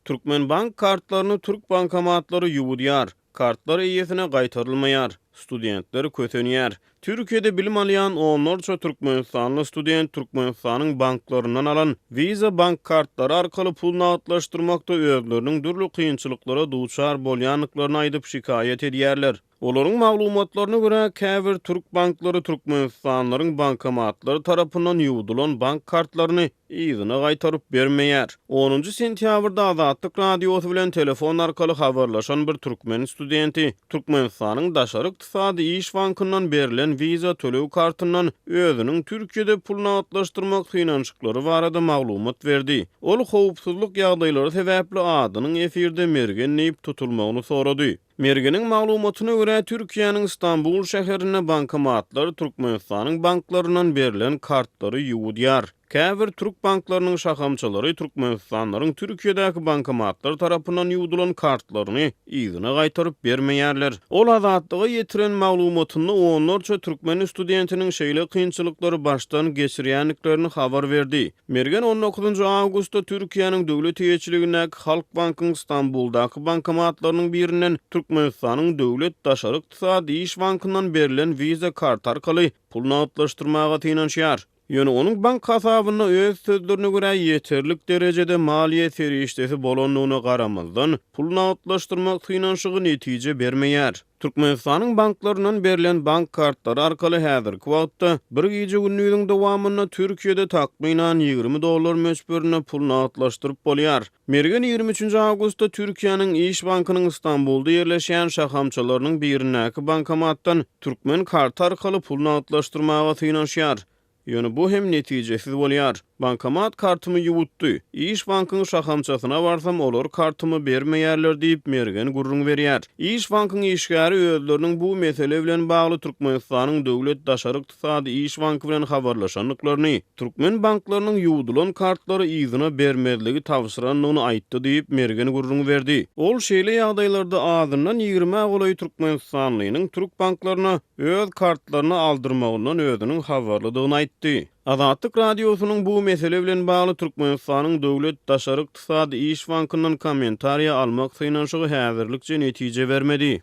Türkmen bank kartlaryny türk bankomatlary ýuwudýar. Kartlar eýesine gaýtarylmaýar. Studentler kösenýär. Türkiýede bilim alýan onlarça türkmenistanly student Türkmenistanyň banklaryndan alan Visa bank kartlary arkaly pul nagtlaşdyrmakda özleriniň dürli kynçylyklara duçar bolýandyklaryny aýdyp şikaýat edýärler. Olaryň maglumatlaryna görä, käbir türk banklary türkmenistanlylaryň bankomatlary tarapyndan ýuwdulan bank kartlaryny yzyna gaýtaryp bermeýär. Onunjy sentýabrda Azatlyk Radiosy bilen telefon arkaly habarlaşan bir türkmen studenti Türkmenistanyň Daşary ykdysady iş bankyndan berlen Visa töleg kartyndan özüniň Türkiýede pul nagtlaşdyrmak synanyşyklary barada maglumat berdi. Ol howpsuzlyk ýagdaýlary sebäpli adynyň efirde Mergen diýip tutulmagyny sorady. Mergeniň maglumatyna görä, Türkiýäniň Stambul şäherinde bankomatlar Türkmenistanyň banklaryndan berlen kartlary ýuwudýar. Käbir türk banklarynyň şahamçalary türkmenistanlylaryň Türkiýedäki bankomatlar tarapyndan ýuwdulan kartlaryny yzyna gaýtaryp bermeýärler. Ol Azatlyga ýetiren maglumatynda onlarça türkmen studentiniň şeýle kynçylyklary başdan geçirýändiklerini habar berdi. Mergen on dokuzynjy awgustda Türkiýäniň döwlet eýeçiligindäki Halkbankyň Stambuldaky bankomatlarynyň birinden Türkmenistanyň Döwlet daşary ykdysady iş bankyndan berlen Visa karty arkaly pul nagtlaşdyrmaga synanyşýar. Ýöne onuň bank hasabynda öz sözlerine görä ýeterlik derejede maliýe serişdesi bolandygyna garamazdan, pul nagtlaşdyrmak synanyşygy netije bermeýär. Türkmenistanyň banklaryndan berlen bank kartlary arkaly häzirki wagtda bir gije-gündiziň dowamynda Türkiýede takmynan 20 dollar möçberinde pul nagtlaşdyryp bolýar. Mergen 23-nji awgustda Türkiýäniň Iş bankynyň Stambulda ýerleşýän şahamçalarynyň birindäki bankomatdan türkmen karty arkaly pul nagtlaşdyrmaga synanyşýar. Ýöne bu hem netijesiz bolýar. Bankomat kartymy ýuwutdy. Iş bankyň şahamçasyna barsam, olar kartymy bermeýärler diýip, Mergen gürrüň berýär. Iş bankyň işgäri özleriniň bu mesele bilen bagly Türkmenistanyň Döwlet daşary ykdysady iş banky bilen habarlaşandyklaryny, türkmen banklarynyň ýuwdulan kartlary yzyna bermezligi tabşyrandygyny aýtdy diýip, Mergen gürrüň berdi. Ol şeýle ýagdaýlarda azyndan ýigrimä golaý türkmenistanlynyň türk banklaryna öz kartlaryny aldyrmagyndan özüniň habarlydygyny aýtdy. Azatlyk Radiosynyň bu mesele bilen bagly Türkmenistanyň Döwlet daşary ykdysady iş bankyndan kommentariýa almak synanyşygy häzirlikçe netije bermedi.